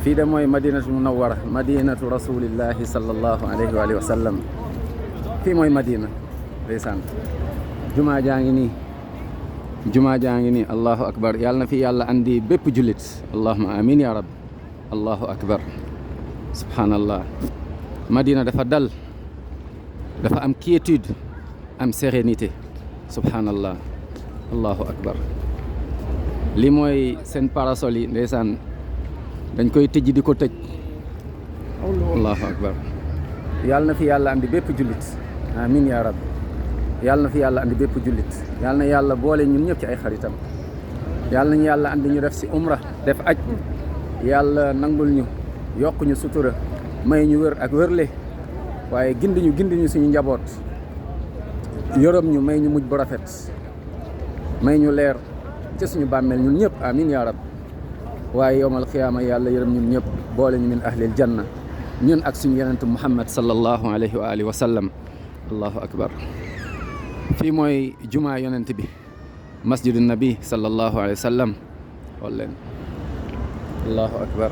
fii de mooy madinatu munawwara madinatu rasulillahi sallallahu alayhi wa alihi wa sallam fii mooy madina ndeysaan jumaa jaa ngi nii allahu akbar yàlla na fi yàlla andi bépp jullit allahumma amin ya rabbi allahu akbar subhanallah madina dafa dal dafa am quiétude am sérénité subhanallah allahu akbar li mooy seen parasol yi ndeysaan dañ koy tëj di ko tëj allahu akbar yàlla na fi yàlla andi bépp jullit amin ya rabbi yàlla na fi yàlla andi bépp jullit yàlla na yàlla boole ñun ñëpp ci ay xaritam yàlla nañu yàlla andi ñu def si umra def aj yàlla nangul ñu yokk ñu sutura may ñu wër ak wërle waaye gindi ñu suñu njaboot yërëm ñu may ñu mujj bu rafet may ñu leer ci suñu bàmmeel ñun ñëpp amin ya rabbi waaye yowmal xiyaama yàlla yërëm ñun ñëpp boole ñu min ahlil janna ñun ak suñu yonent Muhammad sallallahu alayhi wa alihi wa sallam allahu akbar fii mooy jumaa yonent bi masjidu nabi sallallahu alayhi wa sallam xool leen allahu akbar